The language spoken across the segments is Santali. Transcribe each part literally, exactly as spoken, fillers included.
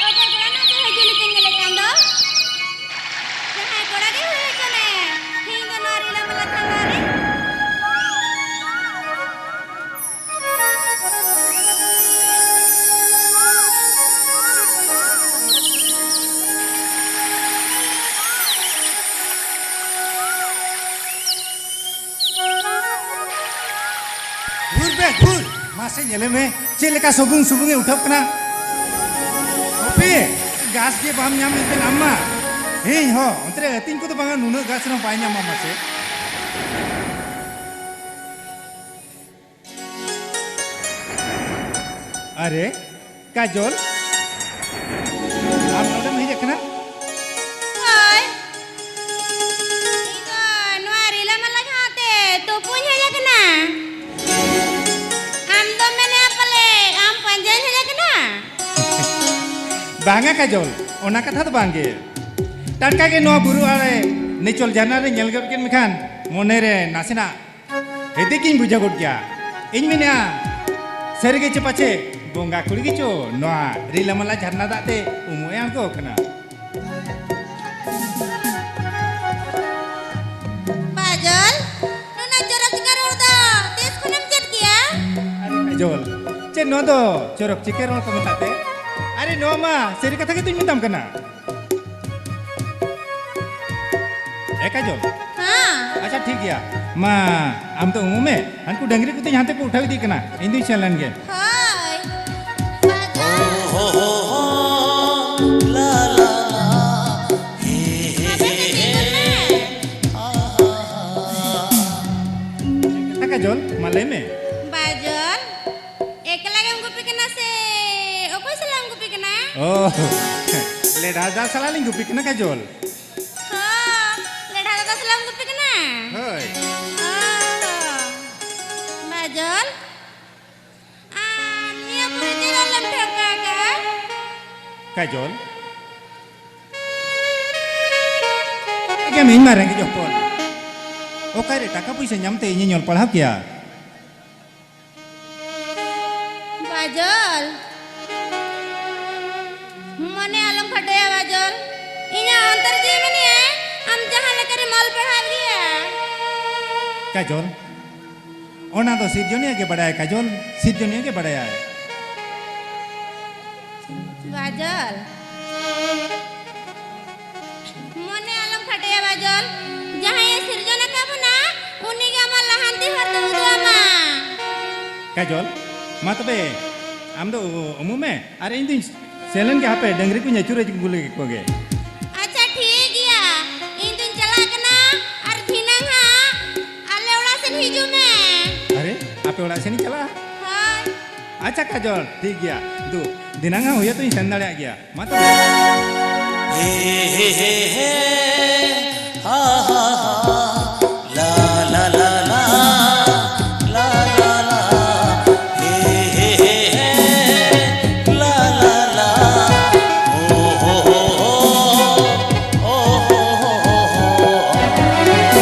ᱚᱠᱚᱭ ᱠᱚᱲᱟ ᱱᱚᱛᱮ ᱦᱤᱡᱩᱜ ᱞᱮᱠᱟᱧ ᱧᱮᱞᱮᱫ ᱠᱟᱱ ᱫᱚ? ᱡᱟᱦᱟᱸᱭ ᱠᱚᱲᱟ ᱜᱮ ᱦᱩᱭ ᱦᱚᱪᱚᱱᱮ, ᱛᱮᱦᱮᱧ ᱫᱚ ᱱᱚᱣᱟ ᱨᱤᱞᱟᱹᱢᱟᱞᱟ ᱪᱷᱟᱛᱟ ᱨᱮ᱾ ᱜᱷᱩᱨ ᱵᱮ, ᱜᱷᱩᱨ᱾ ᱢᱟᱥᱮ ᱧᱮᱞᱮ ᱢᱮ, ᱪᱮᱫ ᱞᱮᱠᱟ ᱥᱩᱵᱩᱝ ᱥᱩᱵᱩᱝ ᱮ ᱩᱴᱷᱟᱹᱜ ᱠᱟᱱᱟ᱾ ᱦᱟᱯᱮ, ᱜᱷᱟᱥ ᱜᱮ ᱵᱟᱢ ᱧᱟᱢ ᱞᱮᱠᱷᱟᱱ ᱟᱢ ᱢᱟ᱾ ᱦᱮᱸ ᱦᱚ, ᱚᱱᱛᱮ ᱨᱮ ᱟᱹᱛᱤᱧ ᱠᱚᱫᱚ ᱵᱟᱝᱟ, ᱱᱩᱱᱟᱹᱜ ᱜᱷᱟᱥ ᱨᱮᱦᱚᱸ ᱵᱟᱭ ᱧᱟᱢᱟ ᱢᱟᱥᱮ᱾ ᱟᱨᱮ, ᱠᱟᱡᱚᱞ, ᱟᱢ ᱱᱚᱰᱮᱢ ᱦᱮᱡ ᱟᱠᱟᱱᱟ? ᱦᱳᱭ, ᱤᱧ ᱫᱚ ᱱᱚᱣᱟ ᱨᱤᱞᱟᱹᱢᱟᱞᱟ ᱡᱟᱦᱟᱸ ᱛᱮ ᱛᱩᱯᱩᱧ ᱦᱮᱡ ᱟᱠᱟᱱᱟ᱾ ᱟᱢ ᱫᱚᱢ ᱢᱮᱱᱮᱜᱼᱟ ᱯᱟᱞᱮ ᱟᱢ ᱯᱟᱸᱡᱟᱧ ᱦᱮᱡ ᱟᱠᱟᱱᱟ? ᱵᱟᱝᱟ ᱠᱟᱡᱚᱞ, ᱚᱱᱟ ᱠᱟᱛᱷᱟ ᱫᱚ ᱵᱟᱝᱜᱮ᱾ ᱴᱟᱴᱠᱟ ᱜᱮ ᱱᱚᱣᱟ ᱵᱩᱨᱩ ᱟᱲᱮ ᱱᱤᱪᱚᱞ ᱡᱷᱟᱨᱱᱟ ᱨᱮ ᱧᱮᱞ ᱜᱚᱫ ᱠᱮᱫ ᱢᱮᱠᱷᱟᱱ ᱢᱚᱱᱮᱨᱮ ᱱᱟᱥᱮᱱᱟᱜ ᱦᱤᱫᱤᱡ ᱜᱤᱧ ᱵᱩᱡᱷᱟᱹᱣ ᱜᱚᱫ ᱜᱮᱭᱟ᱾ ᱤᱧ ᱢᱮᱱᱮᱜᱼᱟ, ᱥᱟᱹᱨᱤ ᱜᱮ ᱪᱮ ᱯᱟᱪᱷᱮ ᱵᱚᱸᱜᱟ ᱠᱩᱲᱤ ᱜᱮᱪᱚ ᱱᱚᱣᱟ ᱨᱤᱞᱟᱹᱢᱟᱞᱟ ᱡᱷᱟᱨᱱᱟ ᱫᱟᱜ ᱛᱮ ᱩᱢᱩᱜ ᱮ ᱟᱬᱜᱚ ᱟᱠᱟᱱᱟ᱾ ᱵᱟᱡᱚᱞ, ᱱᱩᱱᱟᱹᱜ ᱪᱚᱨᱚᱠ ᱪᱤᱠᱟᱹ ᱨᱚᱲ ᱫᱚ ᱛᱤᱥ ᱠᱷᱚᱱᱮᱢ ᱪᱮᱫ ᱠᱮᱜᱼᱟ? ᱟᱨᱮ ᱵᱟᱡᱚᱞ, ᱪᱮᱫ ᱱᱚᱣᱟ ᱫᱚ ᱪᱚᱨᱚᱠ ᱪᱤᱠᱟᱹ ᱨᱚᱲ ᱠᱚ ᱢᱮᱛᱟᱜ ᱛᱮ? ᱟᱨᱮ ᱱᱚᱣᱟ ᱢᱟ ᱥᱟᱹᱨᱤ ᱠᱟᱛᱷᱟ ᱜᱮᱛᱚᱧ ᱢᱮᱛᱟᱢ ᱠᱟᱱᱟ᱾ ᱮ ᱠᱟᱡᱚᱞ᱾ ᱦᱮᱸ᱾ ᱟᱪᱪᱷᱟ, ᱴᱷᱤᱠ ᱜᱮᱭᱟ᱾ ᱢᱟ, ᱟᱢ ᱫᱚ ᱩᱢᱩᱜ ᱢᱮ᱾ ᱦᱟᱱᱠᱩ ᱰᱟᱹᱝᱨᱤ ᱠᱚᱛᱮᱧ ᱦᱟᱱᱛᱮ ᱠᱚ ᱩᱴᱷᱟᱹᱣ ᱤᱫᱤᱜ ᱠᱟᱱᱟ᱾ ᱤᱧ ᱫᱩᱧ ᱥᱮᱱ ᱞᱮᱱ ᱜᱮ᱾ ᱦᱳᱭ᱾ ᱦᱮᱸ, ᱠᱟᱡᱚᱞ, ᱢᱟ ᱞᱟᱹᱭ ᱢᱮ᱾ ᱵᱟᱡᱚᱞ, ᱮᱠᱞᱟ ᱜᱮᱢ ᱜᱩᱯᱤ ᱠᱟᱱᱟ ᱥᱮ ᱚᱠᱚᱭ ᱥᱟᱞᱟᱜ ᱮᱢ ᱜᱩᱯᱤ ᱠᱟᱱᱟ? ᱚ, ᱞᱮᱰᱷᱟ ᱫᱟ ᱥᱟᱞᱟᱜ ᱞᱤᱧ ᱜᱩᱯᱤ ᱠᱟᱱᱟ, ᱠᱟᱡᱚᱞ᱾ ᱦᱚᱸ, ᱞᱮᱰᱷᱟ ᱫᱟᱫᱟ ᱥᱟᱞᱟᱜ ᱮᱢ ᱜᱩᱯᱤ ᱠᱟᱱᱟ? ᱦᱳᱭ᱾ ᱚ ᱦᱚᱸ᱾ ᱵᱟᱡᱚᱞ, ᱟᱨ ᱱᱤᱭᱟᱹ ᱠᱚᱨᱮ ᱪᱮᱫ ᱚᱞᱮᱢ ᱴᱷᱟᱹᱣᱠᱟᱹ ᱟᱠᱟᱜᱼᱟ? ᱠᱟᱡᱚᱞ, ᱮᱢ ᱤᱧ ᱢᱟ ᱨᱮᱸᱜᱮᱡ ᱦᱚᱯᱚᱱ᱾ ᱚᱠᱟᱨᱮ ᱴᱟᱠᱟ ᱯᱩᱭᱥᱟᱹ ᱧᱟᱢᱛᱮ ᱤᱧᱤᱧ ᱚᱞ ᱯᱟᱲᱦᱟᱣ ᱠᱮᱭᱟ? ᱵᱟᱡᱚᱞ, ᱢᱚᱱᱮ ᱟᱞᱚᱢ ᱠᱷᱟᱴᱚᱭᱟ ᱵᱟᱡᱚᱞ᱾ ᱤᱧᱟᱹᱜ ᱚᱱᱛᱚᱨ ᱡᱤᱣᱤ ᱢᱮᱱᱮᱜᱼᱟᱭ, ᱟᱢ ᱡᱟᱦᱟᱸ ᱞᱮᱠᱟ ᱨᱮᱢ ᱚᱞ ᱯᱟᱲᱦᱟᱣ ᱜᱮᱭᱟ᱾ ᱠᱟᱡᱚᱞ, ᱚᱱᱟ ᱫᱚ ᱥᱤᱨᱡᱚᱱᱤᱭᱟᱹ ᱜᱮ ᱵᱟᱲᱟᱭᱟᱭ ᱠᱟᱡᱚᱞ, ᱥᱤᱨᱡᱚᱱᱤᱭᱟᱹ ᱜᱮ ᱵᱟᱲᱟᱭᱟᱭ᱾ ᱵᱟᱡᱚᱞ, ᱢᱚᱱᱮ ᱟᱞᱚᱢ ᱠᱷᱟᱴᱚᱭᱟ ᱵᱟᱡᱚᱞ, ᱡᱟᱦᱟᱸᱭᱮ ᱥᱤᱨᱡᱚᱱ ᱟᱠᱟᱫ ᱵᱚᱱᱟ, ᱩᱱᱤ ᱜᱮ ᱟᱢᱟᱜ ᱞᱟᱦᱟᱱᱛᱤ ᱦᱚᱨ ᱫᱚ ᱩᱫᱩᱜ ᱟᱢᱟ᱾ ᱠᱟᱡᱚᱞ, ᱢᱟ ᱛᱚᱵᱮ ᱟᱢ ᱫᱚ ᱩᱢᱩᱜ ᱢᱮ ᱟᱨ ᱤᱧ ᱫᱩᱧ ᱥᱮᱱ ᱞᱮᱱ ᱜᱮ, ᱦᱟᱯᱮ ᱰᱟᱹᱝᱨᱤ ᱠᱚᱧ ᱟᱹᱪᱩᱨ ᱟᱹᱜᱩ ᱞᱮᱜᱮ ᱠᱚᱜᱮ᱾ ᱟᱪᱪᱷᱟ, ᱴᱷᱤᱠ ᱜᱮᱭᱟ, ᱤᱧ ᱫᱩᱧ ᱪᱟᱞᱟᱜ ᱠᱟᱱᱟ ᱟᱨ ᱫᱷᱤᱱᱟᱹᱝ ᱦᱟᱸᱜ ᱟᱞᱮ ᱚᱲᱟᱜ ᱥᱮᱱ ᱦᱤᱡᱩᱜ ᱢᱮ᱾ ᱟᱨᱮ, ᱟᱯᱮ ᱚᱲᱟᱜ ᱥᱮᱱᱤᱧ ᱪᱟᱞᱟᱜᱼᱟ? ᱦᱳᱭ᱾ ᱟᱪᱪᱷᱟ ᱠᱟᱡᱚᱞ, ᱴᱷᱤᱠ ᱜᱮᱭᱟ, ᱫᱩ ᱫᱷᱤᱱᱟᱹᱝ ᱦᱟᱸᱜ ᱦᱩᱭᱩᱜ ᱛᱚᱧ ᱥᱮᱱ ᱫᱟᱲᱮᱭᱟᱜ ᱜᱮᱭᱟ᱾ ᱢᱟ ᱛᱚᱵᱮ᱾ ᱦᱮ, ᱦᱮ, ᱦᱮ, ᱦᱮ, ᱦᱟ, ᱦᱟ, ᱦᱟ, ᱞᱟ, ᱞᱟ, ᱞᱟ, ᱞᱟ, ᱞᱟ, ᱞᱟ, ᱞᱟ, ᱦᱮ, ᱦᱮ, ᱦᱮ, ᱦᱮ, ᱞᱟ, ᱞᱟ, ᱞᱟ, ᱳ, ᱦᱳ, ᱦᱳ, ᱦᱳ, ᱳ, ᱦᱳ, ᱦᱳ, ᱦᱳ, ᱦᱳ᱾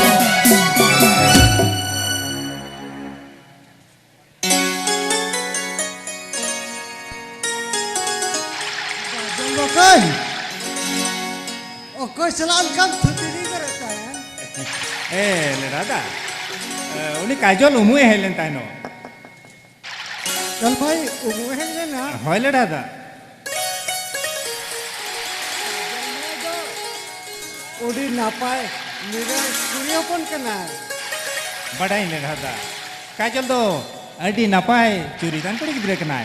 ᱵᱟᱠᱚᱭ, ᱚᱠᱚᱭ ᱥᱟᱞᱟᱜ ᱚᱱᱠᱟᱢ ᱛᱷᱩᱛᱤ ᱵᱟᱲᱟᱭᱮᱫ ᱛᱟᱦᱮᱸᱱ? ᱮ, ᱞᱮᱰᱟ ᱫᱟ, ᱮ, ᱩᱱᱤ ᱠᱟᱡᱚᱞ ᱩᱢᱩᱜ ᱮ ᱦᱮᱡ ᱞᱮᱱ ᱛᱟᱦᱮᱱᱚᱜ᱾ ᱠᱟᱡᱚᱞ ᱵᱷᱟᱭ ᱩᱢᱩᱜ ᱮ ᱦᱮᱡ ᱞᱮᱱᱟ? ᱦᱳᱭ, ᱞᱮᱰᱟ ᱫᱟ᱾ ᱟᱹᱰᱤ ᱱᱟᱯᱟᱭ ᱱᱤᱨᱟᱹᱭ ᱠᱩᱲᱤ ᱦᱚᱯᱚᱱ ᱠᱟᱱᱟᱭ᱾ ᱵᱟᱰᱟᱭ ᱞᱮᱰᱟ ᱫᱟ, ᱠᱟᱡᱚᱞ ᱫᱚ ᱟᱹᱰᱤ ᱱᱟᱯᱟᱭ ᱪᱩᱨᱤᱛᱟᱱ ᱠᱩᱲᱤ ᱜᱤᱫᱽᱨᱟᱹ ᱠᱟᱱᱟᱭ᱾